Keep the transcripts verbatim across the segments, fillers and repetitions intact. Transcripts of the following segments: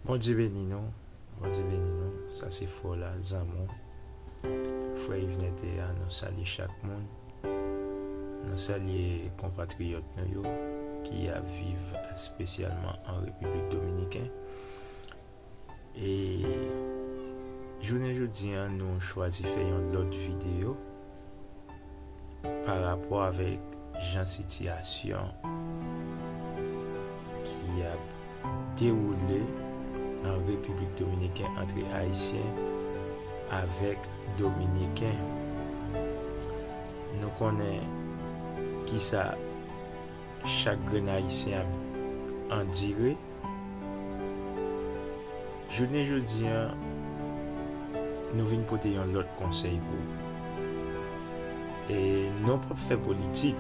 Bondye beni nou. Bondye beni nou. Sa se frè w la, zanmi w, frè Yves Nètè a. Nou salye chak moun. Nou salye konpatriyòt nou yo ki ap viv espesyalman an Repiblik Dominiken. E jounen jodi a, nou chwazi fè yon lòt videyo pa rapò avèk jan sitiyasyon ki ap dewoule an Repiblik Dominiken antre Ayisyen avèk Dominiken. Nou konnen kisa chak grenn Ayisyen ap andire. Jounen jodi a, nou vin pote yon lòt konsèy pou ou. E nou p ap fè politik,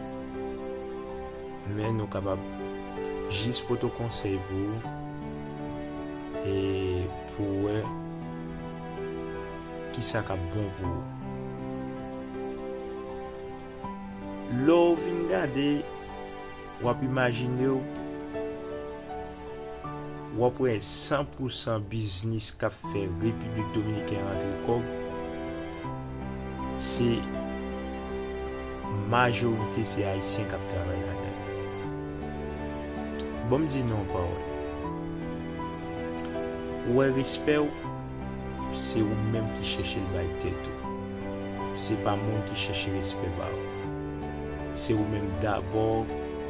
men nou kapab jis pote w konsèy pou ou, e pou w wè kisa k ap bon pou ou. Lè w vin gade, w ap imajine w, w ap wè san pou san biznis k ap fè Repiblik Dominiken rantre kòb, se majorite se Ayisyen k ap travay ladan l. Ban m di nou yon pawòl. Ou wè respè w, se ou menm ki chèche l bay tèt ou. Se pa moun ki chèche respè ba ou. Se ou menm dabò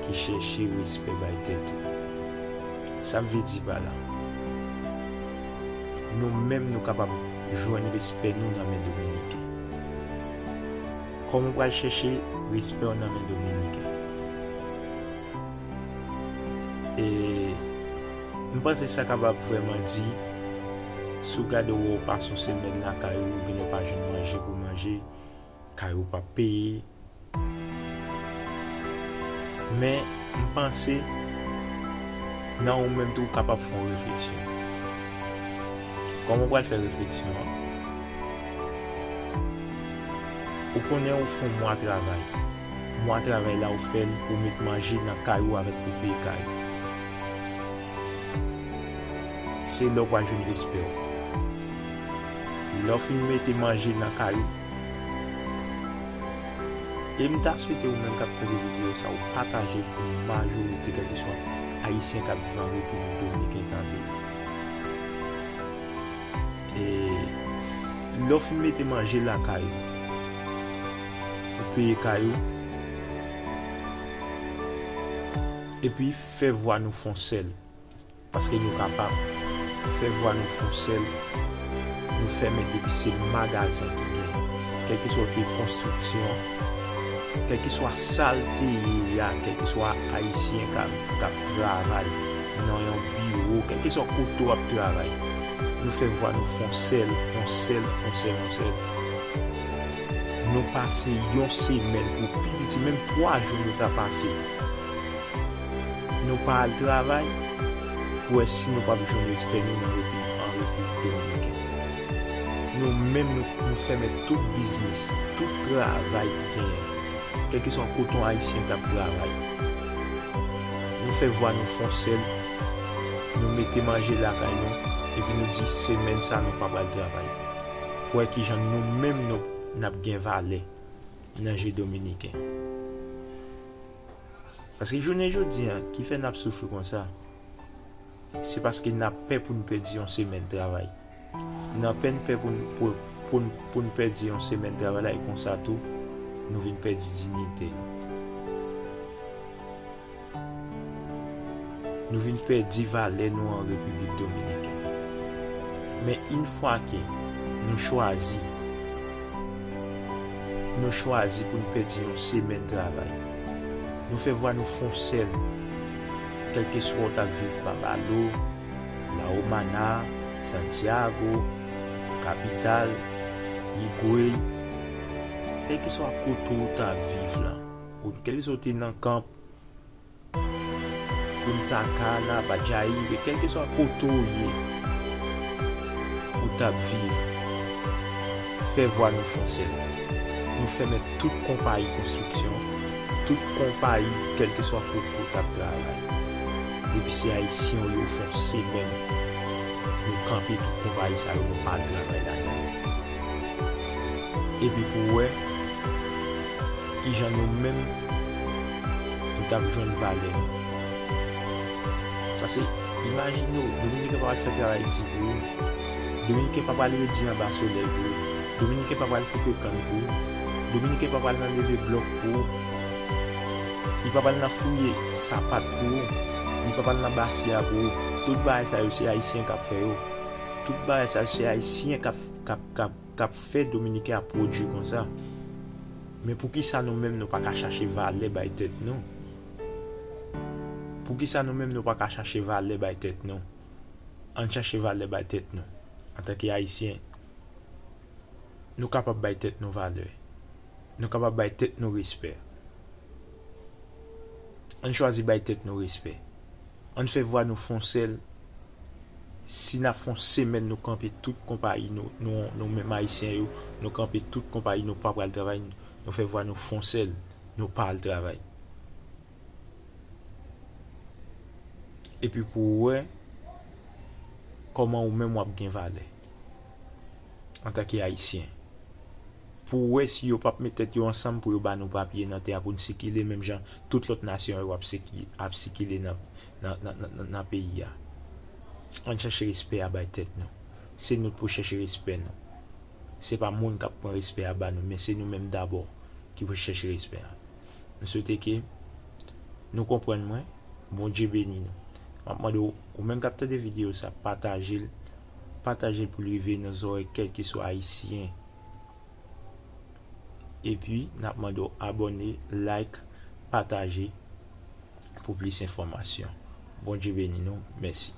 ki chèche respè bay tèt ou. Sa m vle di pa la, nou menm nou kapab jwenn respè nou nan men Dominiken. Kòman w pral chèche respè w nan men Dominiken? E m panse sa kapab vrèman di, si w gade w wè w pase yon semèn lakay ou, oubyen w pa jwenn manje pou manje, kay ou p ap peye. Men, m panse, nan ou menm tou, ou kapab fè yon refleksyon. Kòman w pral fè refleksyon an? Ou konnen ou fè yon mwa travay. Mwa travay la ou fè l pou w met manje nan kay ou avèk pou peye kay ou. Se lè w pral jwenn respè w. Lè w fin mete manje nan kay ou. E m ta swete ou menm k ap tande videyo sa, ou pataje l pou majorite, kèlkeswa Ayisyen k ap viv an Repiblik Dominiken tande. E lè w fin mete manje lakay ou, ou peye kay ou, epi fè vwa nou fè yon sèl. Paske nou kapab. Fè vwa nou fè yon sèl. Nou fèmen depi se magazen ki gen. Kèlkeswa w te konstriksyon, kèlkeswa sa l te ye a, kèlkeswa Ayisyen k ap, k ap travay nan yon biwo, kèlkeswa kote w ap travay, nou fè vwa nou fè yon sèl, yon sèl, yon sèl, yon sèl. Nou pase yon semèn, pou pi piti, menm twa jou nou ta pase. Nou pa al travay pou wè si nou p ap jwenn respè nou nan Repib-, an Repiblik Dominiken. Nou menm, nou, nou fèmen tout biznis, tout travay ki genyen, kèlkeswa kote yon Ayisyen t ap travay. Nou fè vwa nou fè yon sèl, nou mete manje lakay nou, epi nou di semèn sa nou p ap al travay. Pou wè kijan nou menm nou, n ap gen valè nan je Dominiken. Paske jounen jodi a, ki fè n ap soufri konsa, se paske n ap pè pou n pèdi yon semèn travay. N ap pè, n pè pou n, pou, pou n, pou n pèdi yon semèn travay la, e konsa tou, nou vin pèdi diyite nou. Nou vin pèdi valè nou an Repiblik Dominiken. Men, yon fwa ke nou chwazi, nou chwazi pou n pèdi yon semèn travay, nou fè vwa nou fè yon sèl, kèlkeswa w t ap viv Pabalo, La Romana, Santiago, Kapital, Higüey, kèlkeswa kote w t ap viv la, ou kèlkeswa w te nan Kanp, Punta Cana, Bajayi, men kèlkeswa kote w ye, ou t ap viv, fè vwa nou fè yon sèl. Nou fèmen tout konpayi konstriksyon, tout konpayi, kèlkeswa kote w t ap travay. Depi se Ayisyen w ye, ou fè yon semèn. Nou kanpe tout konpayi sa yo, nou pa al travay ladan yo. Epi pou w wè kijan nou menm nou t ap jwenn valè nou. Paske, imajine w, Dominiken pa pral fè travay di pou ou. Dominiken pa pral redi anba solèy pou ou. Dominiken pa pral koupe kann pou ou. Dominiken pa pral nan leve blòk pou ou. Li pa pral nan fouye sapat pou ou. Li pa pral nan basya pou ou. Tout bagay sa yo, se Ayisyen k ap fè yo. Tout bagay sa yo, se Ayisyen k ap, k ap, k ap, k ap fè Dominiken ap pwodui konsa. Men poukisa nou menm nou pa ka chache valè bay tèt nou? Poukisa nou menm nou pa ka chache valè bay tèt nou? Ann chache valè bay tèt nou. Antanke Ayisyen, nou kapab bay tèt nou valè. Nou kapab bay tèt nou respè. Ann chwazi bay tèt nou respè. Ann fè vwa nou fè yon sèl. Si n ap fè yon semèn, nou kanpe tout konpayi nou, nou, nou menm Ayisyen yo, nou kanpe tout konpayi, nou pa pral travay, nou fè vwa nou fè yon sèl, nou pa al travay. Epi pou w wè kòman ou menm w ap gen valè antanke Ayisyen. Pou w wè si yo p ap met tèt yo ansanm pou yo ba nou papye nan tè a pou n sikile menm jan tout lòt nasyon yo ap siki-, ap sikile nan, nan, nan, nan, nan, nan peyi a. Ann chache respè a bay tèt nou. Se nou pou chèche respè nou. Se pa moun k ap pran respè a ba nou, men se nou menm dabò ki pou chèche respè a. M swete ke nou konprann mwen. Bondye beni nou. M ap mande w, ou menm k ap tande videyo sa, pataje l. Pataje l pou l rive nan zòrèy kèlkeswa Ayisyen. Epi, n ap mande w abòne, like, pataje pou plis enfòmasyon. Bondye beni nou. Mèsi.